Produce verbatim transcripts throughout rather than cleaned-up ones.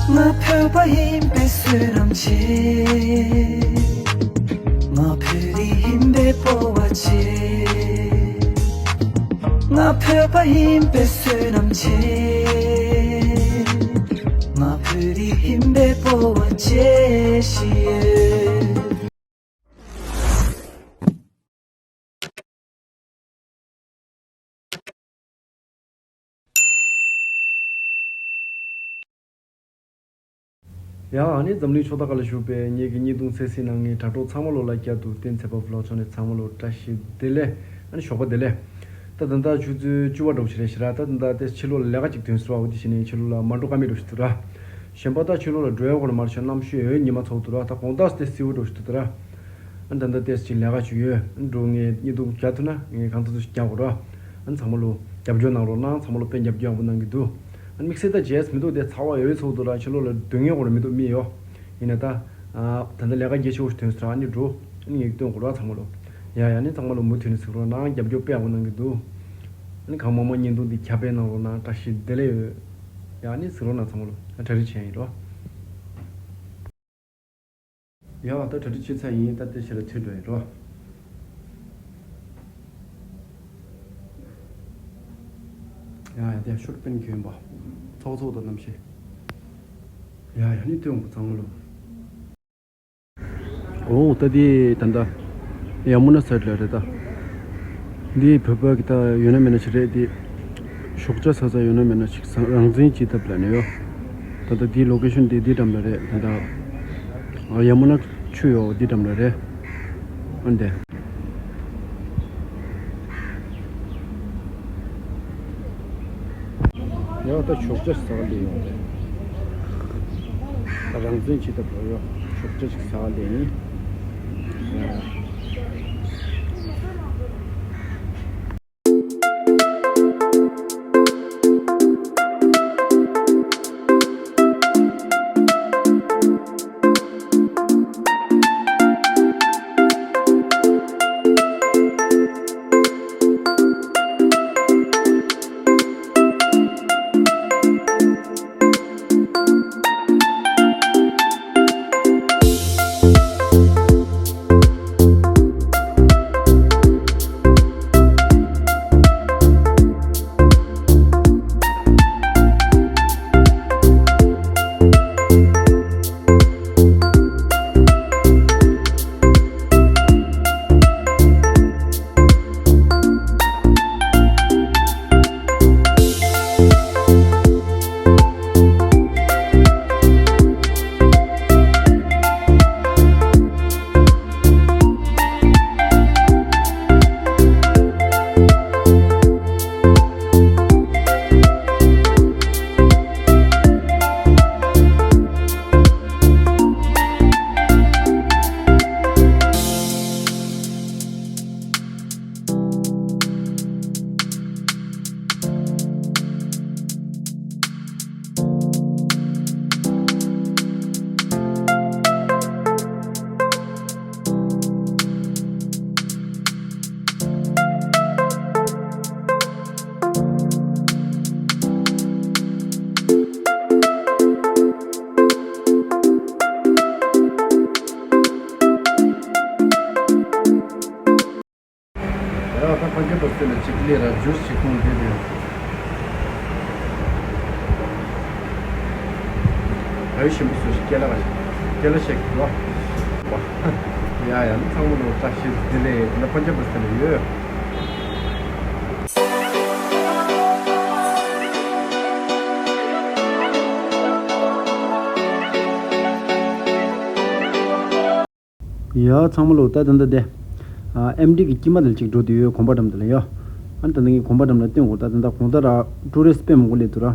ང་བོད་པ་ཡིན་པའི་བསོད་ནམས་ཆེ། ང་བོད་རིགས་ཡིན་པའི་སྤོབས་པ་ཆེ། ང་བོད་པ་ཡིན་པའི་བསོད་ནམས་ཆེ། ང་བོད་རིགས་ཡིན་པའི་སྤོབས་པ་ཆེ་ཞིག་ཡོད། ཡང་ཨ་ནི་འཛམ་གླིང་ཕྱོགས་མཐའ་ཁག་ལ་བཞུགས་པའི་ངེད་ཀྱི་བརྙན་ཐུང་གསན་གཟིགས་གནང་མཁན་དྲ་གྲོགས་ཚང་མ་ལོ་ལ་བསྐྱར་དུ་བསྟན་འཛིན་ཚེ་དཔལ་ཕུ་ལོག་ཕྱོགས་ནས་ཚང་མ་ལོ་བཀྲ་ཤིས་བདེ་ལེགས། ཨ་ནི་ཞོགས་པ་བདེ་ལེགས། ད་ད་ལྟ་ཆུ་ཚོད་བཅུ་པ་འགྲོ་ཞིག་རེད་ཤི་ར། ད་ད་ལྟ་ཏེ་ཕྱི་ལོགས་ལ་ལས་ཀ་ཅིག་ཐོན་ཟེར་བ། འོ་དེ་བྱས་ནས་ཕྱི་ལོགས་ལ་མ་འགྲོ་ཀ་མེད་འགྲོ་ཞིག་འདུག་ར། གཞན་པ་ད་ཕྱི་ལོགས་ལ་འགྲོ་ཡ་སྐོར་མ་རེད་ཤག་གནམ་གཤིས་འོད་ཉི་མ་ཚོགས་འདུག་ར། ད་དགོང་དག་སྟེ་བསིལ་བོ་འགྲོ་ཞིག་འདུག་ར། ཨ་ནི་ད་ལྟ་ཏེས་ཅིག་ལས་ཀ་ཞུ་ཡོད། ཨ་ནི་འགྲོ་ངས་བརྙན་ཐུང་རྒྱག་ཐུབ་ན་ངས་གང་ཐུབ་ཐུབ་ཞིག་རྒྱག་དགོས་ར། ཨ་ནི་ཚང་མ་ལོ་རྒྱབ་སྐྱོར་གནང་རོགས་གནང་། ཚང་མ་ལོ་དཔེ་རྒྱབ་སྐྱོར་ཡག་པོ་གནང་གི་འདུག་ཨ་ནི་དམིགས་བསལ་ད་བྱས་མི་འདུག་དེ་ཚ་བ་འོད་ཚོགས་འདུག་ར། ཕྱི་ལོགས་ལ་སྡོད་མཁན་སྐོར་མི་འདུག་མི་ཡོད། ཡིན་ན་ད། ཨ་ད་ལྟ་ལས་ཀ་རྒྱ་ཆེ་བོ་ཞིག་ཐོན་སོང་ར། ཨ་ནི་འགྲོ། ཨ་ནི་ངས་སྟོན་དགོས་ར་ཚང་མ་ལོ། ཡ་ཡ་ནི་ཚང་མ་ལོ་མུ་མཐུད་ནས་གཟིགས་རོགས་གནང་། རྒྱབ་སྐྱོར་དཔེ་ཡག་པོ་གནང་གི་འདུག་ཨ་ནི་གང་མང་མང་བརྙན་ཐུང་འདི་ཁྱབ་སྤེལ་གནང་རོགས་གནང་། བཀྲ་ཤིས་བདེ་ལེགས་ཡོད། ཡ་ནི་གཟིགས་རོགས་གནང་ཚང་མ་ལོ། ཨ་གྲ་སྒྲིག་བྱས་ཡིན་རོ། ཡ་ད་གྲ་སྒྲིག་བྱས་ཚར་ཡིན། ད་དེ་ཕྱིར་ཐོན་འགྲོ་ཡིན་རོ། ཡ་ཡ་དེ་ཤོར་པན་གྱོན་པ། ཚོགས་ཚོགས་དང་གནམ་གཤིས། ཡ་ཡ་ནི་སྟོན་དགོས་ཚང་མ་ལོ། འོ་ད་དེ་ད་ད་ཡ་མུ་ན་སའིཌ་ལ་རེད་ད། འདི་བོད་པ་གི་ད་ཡོད་ན་མེད་ན་ཞིག་རེད་དེ། ཞོགས་ཇ་ཟ་ས་ཡོད་ན་མེད་ན་ཞིག་ས་རང་བཙན་སྤྱི་ཐབ་ལ་ནས་ཡོད། ད་ད་འདི་ལོ་ཀེ་ཤོན་དེ་འདི་འགྲམ་ལ་རེད་ད་ད། ཡ་མུ་ན་ཆུ་ཡོད་འདི་འགྲམ་ལ་རེད། ཨ་འདི། ཡང་ད་ཞོགས་ཇ་ཟ་ག་སླེབས་ཡོང་རེད། ད་རང་བཙན་ཆེ་ཐབས་རོ་ཡོ། ཞོགས་ཇ་ཞིག་ཟ་ག་སླེབས་ཡིན། ཡ་ད་ཕ་གི་པ་སེ་ལ་ཅིག་ལས་ར་ཇུས་ཅིག་གཏོང་དེ་རེད། ད་ཡོད་ཞིམ་པོ་བཟོ་ཞིག་སྐྱེ་ལ་བ་ཞིག་སྐྱེ་ལ་ཞིག་ལོ། ཡ་ཡ་ནི་ཚང་མ་ལོ་བཀྲ་ཤིས་བདེ་ལེགས། ད་ཕ་གི་པ་སེ་ལ་ཡོད། ཡ་ཚང་མ་ལོ་ད་ད་ད་དེ། ཨ་ཨེམ་ཌི་གི་དཀྱིལ་མ་དེ་ལ་ཅིག་འགྲོ་དུས་ཡོད་གོམ་པ་འགྲམ་དེ་ལ་ཡོད། ཨ་ད་ད་ངས་གོམ་པ་འགྲམ་ལ་སྟོན་དགོས། ད་ད་ད་གོང་ད་ར་ཊུ་རི་སི་དཔེ་མང་པོ་སླེབས་འདུག་ར།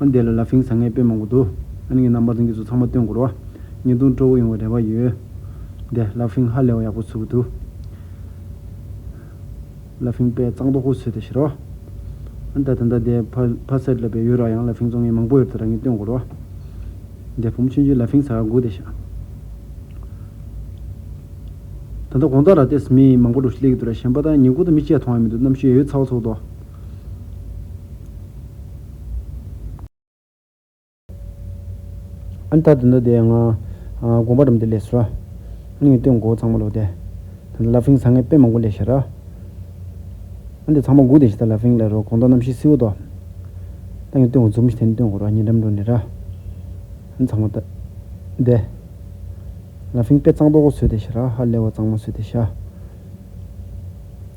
ཨ་དེ་ལ་ལ་ཕིང་ཟ་མཁན་དཔེ་མང་པོ་འདུག་ཨ་ནི་ངས་རྣམ་པ་ཚོ་ཚང་མ་སྟོན་དགོས་ར། བརྙན་ཐུང་སྤྲོ་བོ་ཡོང་བའི་རེ་བ་ཡོད། དེ་ལ་ཕིང་ཧ་ལས་པ་ཡག་པོ་བཟོ་གི་འདུག་ལ་ཕིང་དཔེ་གཙང་ཏོག་ཁོ་བཟོས་ཏེ་ཤི་རོ། ཨ་ད་ད་ད་དེ་ཕ་ཕ་སེར་ལ་དཔེ་ཡོད་ར། ཡང་ལ་ཕིང་བཙོང་མཁན་མང་པོ་ཡོད་ད་ར། ངས་སྟོན་དགོས་ར། འདི་བུ་མོ་ཆུང་ཆུང་ལ་ཕིང་ཟ་ག་སྒུག་བསྡད་ཤག་ད་ལྟ་དགོང་དག་ར་ཏེས་མི་མང་པོ་འགྲོ་ཞིག་སླེབས་ཀྱི་འདུག་ར། གཞན་པ་ད་ཉིན་གུང་དུ་མི་གཅིག་ཡང་མཐོང་ཡ་མི་འདུག་གནམ་གཤིས་ཡོད་ཚ་བོ་ཚ་བོ་འདུག་ཨ་ནི་ད་དེ་འདྲ་དེ་ང་ཨ་དགོན་པ་འགྲམ་དེ་སླེབས་སོང་། ཨ་ནི་ངས་སྟོན་གོ་ཚང་མ་ལོ་དེ། ད་ལྟ་ལ་ཕིང་ཟ་མཁན་དཔེ་མང་པོ་སླེབས་ཤག་ར། ཨ་འདི་ཚང་མ་སྒུག་བསྡད་ཤག་ད་ལ་ཕིང་ལ་རོ་དགོང་དག་གནམ་གཤིས་བསིལ་པོ་འདུག་ད་ངས་སྟོན་གོ་འཛུམ་ཞིག་དེ་ནས་སྟོན་གོ་ར། ཉེ་འགྲམ་འགྲོ་ནས་ར། ཨ་ནི་ཚང་མ་ད། དེ། ལ་ཕིང་དཔེ་གཙང་ཏོག་ཏོ་བཟོས་བསྡད་ཤག་ར། ཧ་ལས་པ་གཙང་མ་བཟོས་བསྡད་ཤག་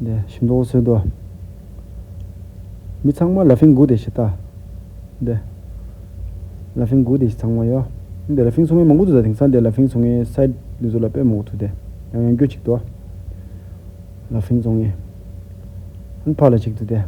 དེ་ཞིམ་ཏོག་ཏོ་བཟོས་འདུག་མི་ཚང་མ་ལ་ཕིང་སྒུག་བསྡད་ཤག་ད། དེ། ལ་ཕིང་སྒུག་བསྡད་ཤག་ཚང་མ་ཡོ། དེ་ལ་ཕིང་བཙོང་མཁན་མང་པོ་འདུག་ད་དེང་སང་དེ་ལ་ཕིང་བཙོང་མཁན་སའིཌ་འདི་ཚོ་ལ་དཔེ་མང་པོ་འདུག་དེ། ཡང་ཡང་སྐྱོ་གཅིག་འདུག་ལ་ཕིང་བཙོང་མཁན། ཨ་ནི་ཕར་ལ་གཅིག་འདུག་དེ།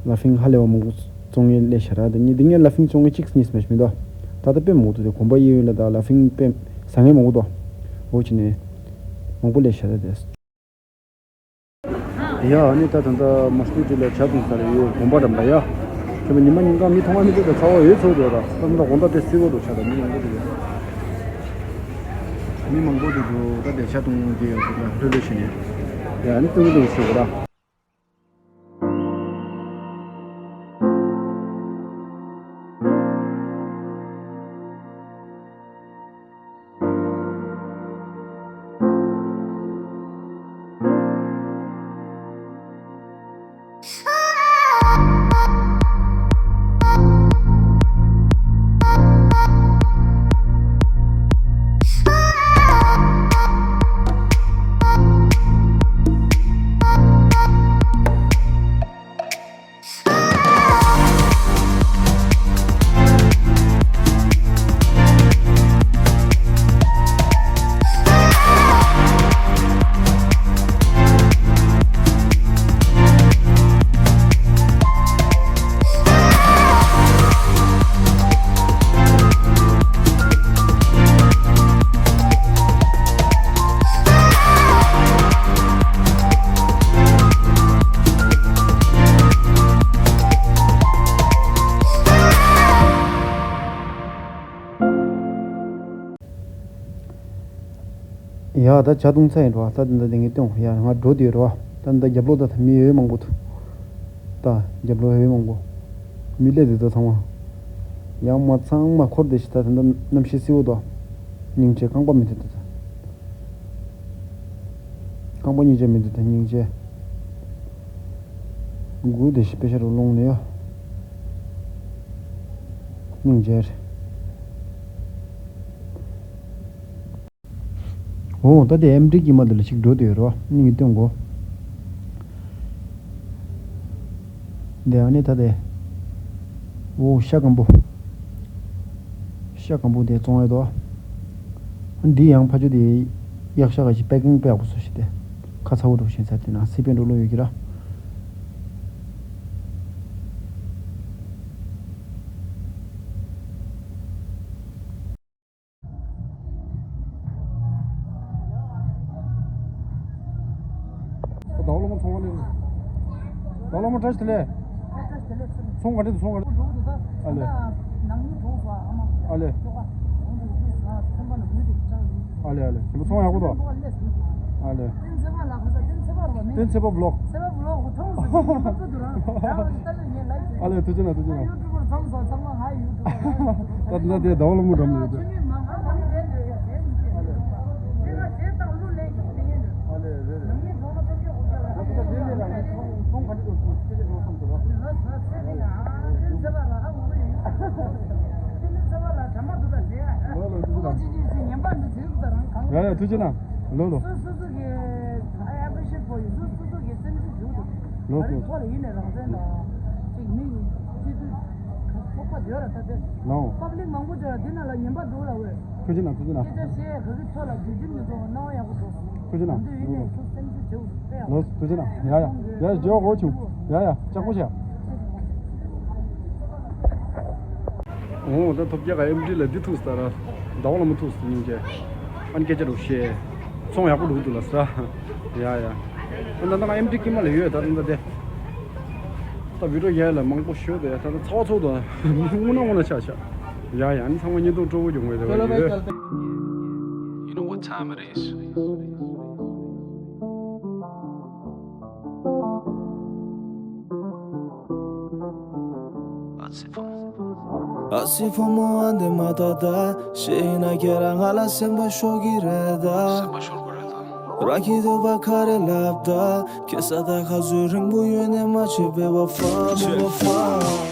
ལ་ཕིང་ཧ་ལས་པ་མང་པོ་བཙོང་མཁན་སླེབས་ཤག་ར། དེ་ནི་དེ་ངས་ལ་ཕིང་བཙོང་མཁན་གཅིག་གཉིས་མ་གཏོགས་མི་འདུག་ད་ལྟ་དཔེ་མང་པོ་འདུག་དེ་དགོན་པ་གཡས་གཡོན་ལ་ད་ལ་ཕིང་དཔེ་ཟ་མཁན་མང་པོ་འདུག་འོ་ཅི་ནས་མང་པོ་སླེབས་ཤག་ར་དེ། ཡ་ཨ་ནི་ད་ད་ལྟ་མ་སྐུ་དྲི་ལ་ཇ་འཐུང་ས་རེད་ཡོད་དགོན་པ་འགྲམ་ལ་ཡ། ཁྱོད་ཉི་མ་ཉིན་གང་མི་མཐོང་བ་མི་འདུག་ད་ཚ་བ་ཡོད་ཚོད་འདུག་ར། ད་ད་དགོང་དག་དེ་བསིལ་པོ་འདུག་ཆ་ད་མི་མང་པོ་འདུག་ཡ། མི་མང་པོ་འདུག་འདུག་ད་དེ་ཇ་འཐུང་གི་ཡོད་འདུག་ལྷོད་ལྷོད་བྱས་ནས། ཡ་ཨ་ནི་ཏུང་ཏུང་བྱེད་དགོས་ར། ཡ་ད་ཇ་བཏུང་ཚར་ཡིན་རོ། ད་ད་ད་ངས་སྟོན་ཡ་ང་འགྲོ་དུས་རོ། ད་ད་རྒྱབ་ལོགས་ད་མི་ཡོད་མང་པོ་འདུག་ད་རྒྱབ་ལོགས་ཡོད་མང་པོ། མི་སླེབས་འདུག་ད་ཚང་མ། ཡང་མ་ཚང་མ་འཁོར་བསྡད་ཤག་ད་ད་གནམ་གཤིས་བསིལ་པོ་འདུག་སྙིང་རྗེ། རྐང་པ་མི་འདུག་ད་ད། རྐང་པ་སྙིང་རྗེ་མི་འདུག་ད་སྙིང་རྗེ། སྒུག་བསྡད་ཤག་པེ་ཤ་རུ་ལོང་ནས་ཡ། སྙིང་རྗེ་རེད། འོ་ད་དེ་ཨེམ་ཌི་དཀྱིལ་མ་དེ་ལ་ཞིག་འགྲོ་དུས་རོ། སྙིང་གི་སྟོན་གོ། དེ་ཨ་ནི་ད་དེ། འོ་ཤ་སྐམ་པོ། ཤ་སྐམ་པོ་དེ་བཙོང་ཡ་དོ། འདི་ཡང་ཕ་ཆུ་དེ་གཡག་ཤ་ག་ཞིག་པེ་ཀིང་དཔེ་ཡག་པོ་བཟོ་ཞིག་དེ། ཁ་ཚ་བོ་འགྲོ་བཞིན་ཚར་དེ་ན་སི་པན་འགྲོ་ལོ་ཡོད་ཀྱི་ར། ཟླ་བ་ལྷ་མོ་ཚོང་ཁང་ནས། ཟླ་བ་ལྷ་མོ་བཀྲ་ཤིས་བདེ་ལེགས། ཚོང་ག་འདྲ་འདུག་ཚོང་ག་འདྲ། ཨ་ལེ། ཨ་ལེ། ཨ་ལེ་ཨ་ལེ། ཞིམ་པོ་ཚོང་ཡག་པོ་འདུག་ཨ་ལེ། བསྟན་འཚེ་པ་ཝི་ལོག་ཨ་ལེ། ཐུགས་རྗེ་གནང་ཐུགས་རྗེ་གནང་། ད་ལྟ་དེ་ཟླ་བ་ལྷ་མོ་འགྲམ་ནས་ཡོད་དེ། ཨ་ལེ་རེད་རེད། ང་ཚོ་ད་དེ་ནས་ལ་ངས་ཚོང་ཚོང་ག་འདྲ་འདུག་སྐད་ཆ་བྱུང་བསམ་ཚོར་བ། ལོ་ལོ་ཐུགས་རྗེ་གནང་། ཡ་ཡ་ཐུགས་རྗེ་གནང་། ལོ་ལོ། ལོ་ལོ། ཐོག་ལ་ཡིན་ནས་རང་བཙན་དང་ཅིག་མི་སྤྱི་འཐུས་ཚོགས་པ་ཡོད་ར་ད་དེ། ལའོ། པབ་ལིག་མང་པོ་ཡོད་ར་དེ་ནང་ལ་ཉན་པ་འདུག་ལ་འོས། ཐུགས་རྗེ་གནང་ཐུགས་རྗེ་གནང་། སྐད་ཆ་བཤད་ག་གི་ཐོག་ལ་རྒྱུ་རྒྱུ་མི་འདུག་སྣང་བ་ཡག་པོ་འདུག་ཐུགས་རྗེ་གནང་། ད་འདི་ཡིན་ནས་ཚོ་སེམས་ཤུགས་བྱེད་དགོས་དཔེ་ཡག་པོ། ལོ་ཐུགས་རྗེ་གནང་། ཡ་ཡ་ཡ་ཡ་ཇོ་གོ་ཆུང་། ཡ་ཡ་ལྕགས་པོ་བྱ། འོ་ད་ཐོབ་རྒྱ་ག་ཨེམ་ཌི་ལ་འདི་ཐུག་ས་ར། ཟླ་བ་ལྷ་མོ་ཐུག་ས་སྙིང་རྗེ། ཨ་ནི་སྐད་ཆ་རུ་བཤད། ཚོང་ཡག་པོ་འགྲོ་གི་འདུག་ལ་ས། ཡ་ཡ། ཨ་ན་ད་ང་ཨེམ་ཌི་དཀྱིལ་མ་ལ་ཡོད་ད་ད་ད་དེ། ད་བི་ཌིའོ་རྒྱག་ཡ་ལ་མང་པོ་ཤོད་དེ་ད་ད་ཚ་བ་ཚོགས་དང་དངོས་གནས་དངོས་གནས་ཆགས་ཆགས། ཡ་ཡ་ཨ་ནི་ཚང་མ་བརྙན་ཐུང་སྤྲོ་པོ་ཡོང་བའི་རེ་བ་ཡོད། You know what time it is. Let's see. ཨ་སི་ཕོ་མོ་ཨ་འདི་མ་ཏོ་ད། ཤེས་ན་ཁྱེད་རང་ང་ལ་སེམས་པ་ཤོར་གི་རེད་ད། ར་ཁྱི་དུ་བ་ཁ་རེ་ལབ་ད། ཁེ་ས་ད་ཁ་ཟུ་རིང་པོ་ཡོད་ནས་མ་བྱེད་པའི་བ་ཧྥ་བའི་བ་ཧྥ།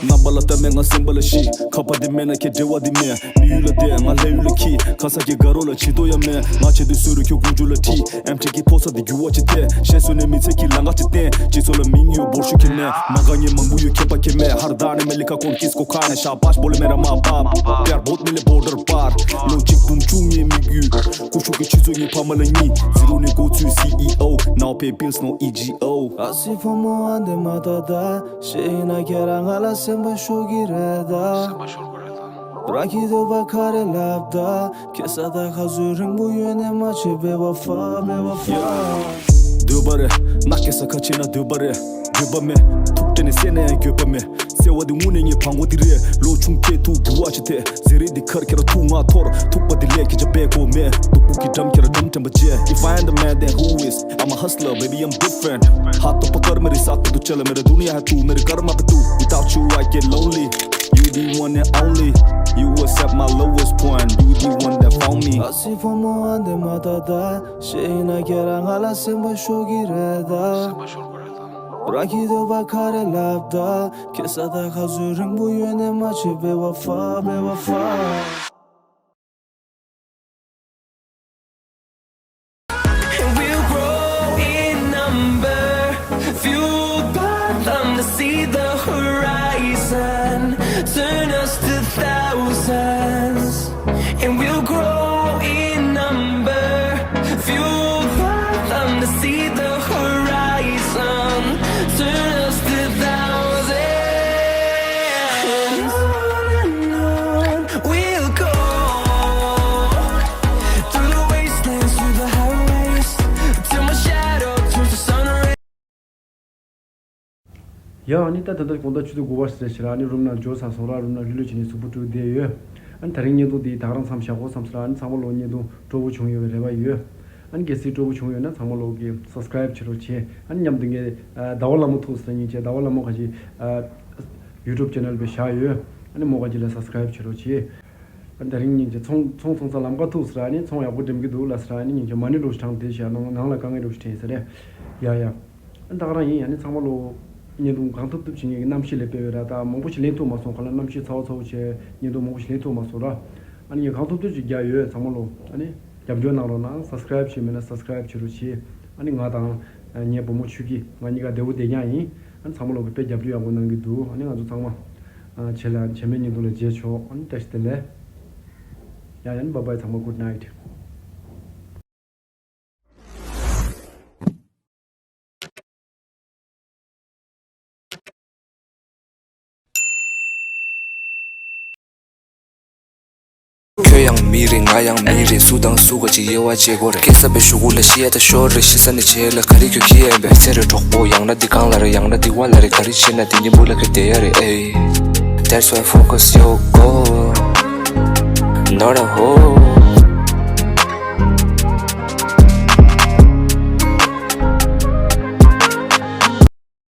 རྣམ་པ་ལ་ལྟ་མེད་ང་སེམས་པ་ལ་ཤི། ཁ་པ་འདི་མེད་ན་ཁྱེད་འབྲེལ་བ་འདི་མེད། མི་ཡུལ་ལ་བསྡད་ང་ལྷ་ཡུལ་ལ་ཁྱི། ཁ་ས་ཁྱེད་དགའ་རོགས་ལ་བྱི་དོ་ཡ་མེད། ང་བྱེད་དུས་སུ་རུ་ཁྱོད་དགུ་འཇུ་ལ་ཁྲི། ཨེམ་ཁྲི་གི་ཕོ་ས་འདི་རྒྱུ་བ་ཅི་ཐེ། ཤེས་སོ་ནས་མི་ཚེ་གི་ལང་ཀ་ཅི་བསྟན། སྤྱི་ཚོགས་ལ་མིང་ཡོད་འབོར་ཤུ་ཁྱེར་ནས། མ་དགའ་ཉེ་མང་པོ་ཡོད་ཁྱེད་པ་ཁྱེད་མེད། ཧར་དག་ནས་མེ་ལི་ཁ་ཀོང་ཀིས་ཀོ་ཁ་ནས་ཤ་པ་ཤ་བོ་ལེ་མེ་ར་མ་པ། པེར་བོད་མི་ལེ་བོར་ཌར་པར། ལོ་གཅིག་འབུམ་བཅུ་ངའི་མི་རྒྱུད། ཀུ་ཤུ་གི་ཆུ་ཚོད་ངའི་ཕ་མ་ལ་གཉིས། ཟི་རུ་ནས་འགོ་ཚུགས་སི་ཨི་ཨོ། Now pay bills no E G O། ཨ་སི་ཕོ་མོ་ཨ་འདི་མ་ཏོ་ད། ཤེས་ན་ཁྱེད་རང་ང་ལ་སེམས་པ་ཤོར་གི་རེད་ད། ར་ཁྱི་དུ་བ་ཁ་རེ་ལབ་ད། ཁེ་ས་ད་ཁ་ཟུ་རིང་པོ་ཡོད་ནས་མ་བྱེད་པའི་བ་ཧྥ་བའི་བ་ཧྥ། འདོད་པ་རེད། ན་ཁེ་ས་ཁ་ཆེ་ན་འདོད་པ་རེད། འགྱོད་པ་མེད། ཐུག་སྤྲད་ནས་བསད་ན་ཡང་འགྱོད་པ་མེད། བསད་པ་འདི་དངོས་གནས་ངའི་བང་གོ་འདི་རེད། ལོ་ཆུང་ཁྱེད་ཐུག་རྒྱུ་བ་ཅི་ཐེ། ཟེ་རེད་འདི་ཁར་ཁྱེད་ར་ཐུག་ང་ཐོར། ཐུག་པ་འདི་ལས་ཁྱེད་ཅག་པའི་གོ་མེད། སྡུག་པོ་གི་འགྲམ་ཁྱེད་ར་འགྲམ་དྲན་པ་བྱེད། If I am the man, then who is? I'm a hustler, baby, I'm different. ཧ་ཏོ་པ་ཀར་མེ་རི་ས་ཏུ་ཏུ་ཅ་ལ་མེ་ར་དུ་ནི་ཡ་ཧ་ཏུ་མེ་རི་ཀར་མ་པ་ཏུ། Without you, I get lonely. You the one and only. You was at my lowest point. You the one that found me. ཨ་སི་ཕོ་མོ་ཨ་འདི་མ་ཏོ་ད། ཤེས་ན་ཁྱེད་རང་ང་ལ་སེམས་པ་ཤོར་གི་རེད་ད། ར་ཁྱི་དུ་བ་ཁ་རེ་ལབ་ད། ཁེ་ས་ད་ཁ་ཟུ་རིང་པོ་ཡོད་ནས་མ་བྱེད་པའི་བ་ཧྥ་བའི་བ་ཧྥ། And we'll grow in number, fueled by them to see the horizon, turn us to thousands. And we'll grow in number, fueled by them to see the horizon, turn us to thousands. And on and on we'll go, through the wastelands, through the highways, till my shadow turns to sun rays. ཡ་ཨ་ནི་ད་ད་ལྟ་དགོང་དག་ཆུ་ཚོད་དགུ་པ་ཟེར་ཞིག་ར། ཨ་ནི་རུམ་ནང་འབྱོར་ཚར་སོང་ར། རུམ་ནང་ལྷོད་ལྷོད་བྱས་ནས་གཟུགས་པོ་བཀྲུས་བསྡད་ཡོད། ཨ་ནི་དེ་རིང་བརྙན་ཐུང་འདི་ད་ག་རང་མཚམས་བཞག་དགོས་བསམ་སོང་ར། ཨ་ནི་ཚང་མ་ལོ་བརྙན་ཐུང་སྤྲོ་པོ་བྱུང་ཡོད་པའི་རེ་བ་ཡོད། ཨ་ནི་གལ་སྲིད་སྤྲོ་པོ་བྱུང་ཡོད་ན་ཚང་མ་ལོ་གི་སབ་སི་ཀ་རེབ་བྱེད་རོགས་བྱེད། ཨ་ནི་མཉམ་དུ་ངས་ཟླ་བ་ལྷ་མོ་ཐུག་ཟེར་སྙིང་རྗེ། ཟླ་བ་ལྷ་མོ་ཁ་ཅིག་ཡུ་ཊུབ་ཅེ་ནལ་བའི་བཞག་ཡོད། ཨ་ནི་མོ་ཁ་ཅིག་ལ་སབ་སི་ཀ་རེབ་བྱེད་རོགས་བྱེད། ཨ་ནི་དེ་རིང་སྙིང་རྗེ་ཚོང་ཚོང་ཚོང་ས་ལམ་ཁ་ཐུག་ཟེར། ཨ་ནི་ཚོང་ཡག་པོ་འགྲིམ་གི་འདུག་ལ་ཟེར། ཨ་ནི་སྙིང་རྗེ་མ་ཎི་འདྲ་བོ་ཞིག་བགྲངས་བསྡད་བཞག་ནང་ནང་ལ་དཀའ་ངལ་འདྲ་བོ་ཞིག་འཕྲད་ཟེར་རེད། ཡ་ཡ། ཨ་ནི་ད་ག་རང་ཡིན། ཨ་ནི་ཚང་མ་ལོ་བརྙན་ཐུང་གང་ཐུབ་ཐུབ་བྱེད་མཁན་གྱི་རྣམ་ཤེས་ལས་སྤེལ་བའི་ར། ད་མང་པོ་ཞིག་ལེན་ཐུབ་མ་སོང་། གང་ལ་རྣམ་ཤེས་ཚ་བོ་ཚ་བོ་བྱས་བརྙན་ཐུང་མང་པོ་ཞིག་ལེན་ཐུབ་མ་སོང་ར། ཨ་ནི་ངས་གང་ཐུབ་ཐུབ་ཅིག་རྒྱག་ཡོད། ཚང་མ་ལོ་ཨ་ནི་རྒྱབ་སྐྱོར་གནང་རོགས་གནང་། སབ་སི་ཀ་རེབ་བྱས་མེད་ན་སབ་སི་ཀ་རེབ་བྱེད་རོགས་གྱིས། ཨ་ནི་ང་དང་ངའི་བུ་མོ་ཆོས་སྐྱིད་ང་གཉིས་ཀ་བདེ་པོ་བདེ་ཉག་ཡིན། ཨ་ནི་ཚང་མ་ལོ་གི་དཔེ་རྒྱབ་སྐྱོར་ཡག་པོ་གནང་གི་འདུག་ཨ་ནི་ང་ཚོ་ཚང་མ་བྱེད་ལ་བྱེད་མེད་བརྙན་ཐུང་ལ་མཇལ་ཆོག་ཨ་ནི་བཀྲ་ཤིས་བདེ་ལེགས། ཡ་ཡ་ནི་བཱའི་བཱའི། ཚང་མ་good night། ཁྱོད་ཡང་མི་རེད། ང་ཡང་མི་རེད། སུ་དང་སུ་ག་ཅིག་དབྱེ་བ་འབྱེད་དགོས་རེད། སྐྱེ་ས་པའི་ཤུ་གུ་ལ་ཤི་ཡ་ད་ཤོར་རེད། ཤི་ས་ནས་བྱེད་ལ་ག་རེ་ཁྱོད་ཁྱི་ཡན་པས། ཚེ་རེ་གྲོགས་པོ་ཡང་ན་འདི་གང་ལ་རེད། ཡང་ན་འདི་བ་ལ་རེད། ག་རེ་བྱེད་ན་འདི་གཉིས་པོ་ལ་ཁྱོད་བསྡད་ཡ་རེད། ཨེ། That's why focus your goal, not a hole.